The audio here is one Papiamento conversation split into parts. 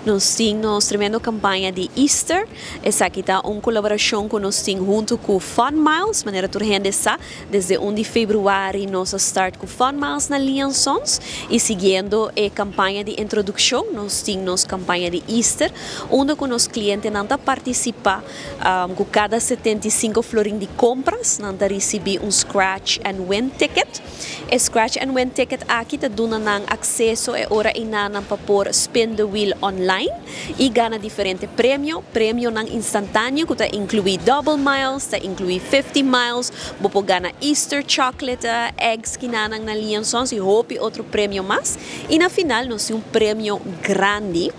Nos tin nos tremendo campaña di Easter. Esaki ta un colaboracion cu nos tin hunto cu Fun Miles, manera tur hende sa, desde 1 di februari nos a start cu Fun Miles na Lee Sons y siguiendo e campaña di introduccion, nos tin nos campaña di Easter, unda cu nos clientenan ta participa cu cada 75 florin di compras, nan ta ricibi un scratch and win ticket. E scratch and win ticket aki ta duna nan acceso e ora ey nan pa por spin the wheel online y gana diferente premio, premionan instantaneo cu ta inclui double miles, ta inclui 50 miles, bo por gana Easter chocolate, eggs kinanan na Lee Sons y hopi otro premio mas. Y na final nos tin un premio grandi.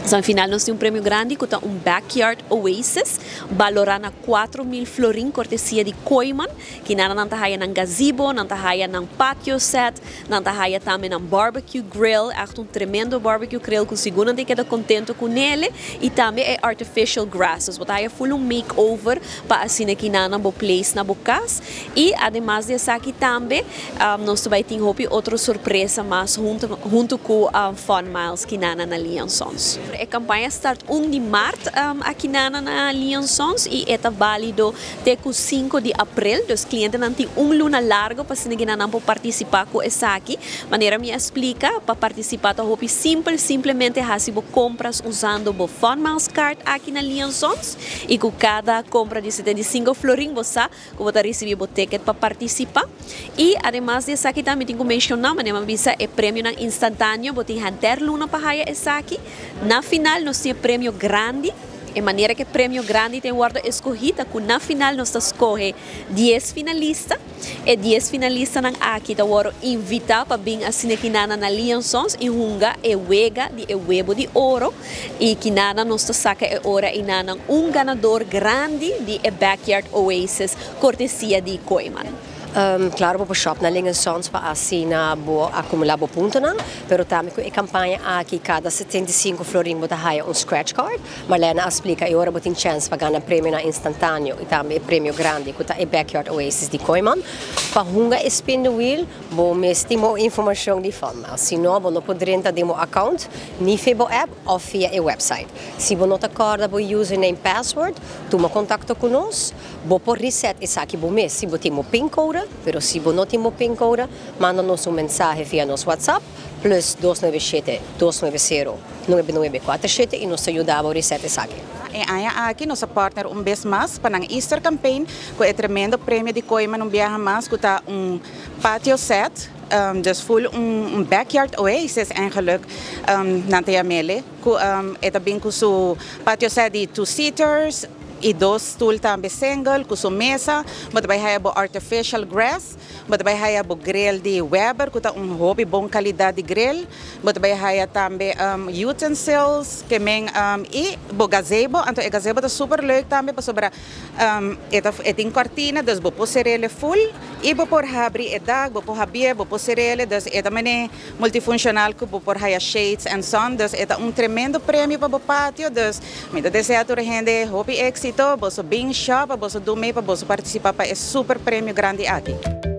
So, na final nos tin un premio grandi cu ta un Backyard Oasis, valora na 4 mil florin, cortesia di Kooyman, cu nan ta haya nan gazebo, nan ta haya nan patio set, nan ta haya tambe nan barbecue grill, echt un tremendo barbecue grill cu sigur nan ta keda contento cu ne, y tambe e artificial grass, so bo ta haya full un makeover pa asina cu nan bo place na bo cas. Y ademas di esaki tambe, nos tambe tin hopi otro sorpresa mas hunto cu Fun Miles cu nan na Lee Sons. E campaña a start 1 di maart aki na Lee Sons y ta valido te cu 5 di april, dus clientenan tin un luna largo pa asina nan por participa cu esaki. Manera mi a splica, pa participa ta hopi simpel, simplemente haci bo compras usando bo Fun Miles card aki na Lee Sons y cu cada compra di 75 florin bo sa cu bo ta ricibi bo ticket pa participa. Y ademas di esaki tambe tin cu menciona, manera mi a bisa, e premionan instantaneo, bo tin henter luna pa haya esaki. Na final nos tin premio grandi. E manera cu premio grandi ta wordo escogi, cu na final nos ta scoge 10 finalista. E 10 finalistanan aki ta wordo invita pa bin asina aki na Lee Sons y hunga e wega di e webo di oro. Y cu nana nos ta saca e ora y nana un ganador grandi di e Backyard Oasis, cortesia di Kooyman. Claro, bo shop na Lee Sons pa asina bo acumula bo puntonan, pero tambe cu e campaña aki cada 75 florin bo ta haya un scratch card. Marlena a splica e ora bo tin chance pa gana premionan instantaneo y tambe premio grandi cu ta e Backyard Oasis di Kooyman. Pa hunga e spin the wheel, bo mester tin informacion di Fun Miles. Si no, bo no por drenta den bo account, ni via bo app of via e website. Si bo no ta corda bo username, password, tuma contacto cu nos. Bo por reset esaki bo mes si bo tin bo PIN code, pero si bo no tin bo PIN code, manda nos un mensahe via nos WhatsApp, +297 290 9947 y nos ta yuda bo reset esaki. E aña aki nos a partner un bes mas pa nan Easter campaign cu e tremendo premio di Kooyman un biaha mas cu ta un patio set, dus full un backyard oasis eigenlijk, nan ta yam'e cu e ta bin cu su patio set di two seaters y dos stoel tambe single cu su mesa, bo ta bay haya bo artificial grass, bo ta bay haya bo grill di Weber cu ta un hopi bon calidad di grill, bo ta bay haya tambe utensils kemen y bo gazebo. Anto e gazebo ta super leuk tambe pasobra e tin cortina, dus bo por ser'e full y bo por habri e dak, bo por habri, bo por ser'e, dus e ta mane multifuncional cu bo por haya shades and sun, dus e ta un tremendo premio pa bo patio. Dus mi ta desea tur hende hopi exito, boso bin shop, boso do mee pa boso participa pa e super premio grandi aki.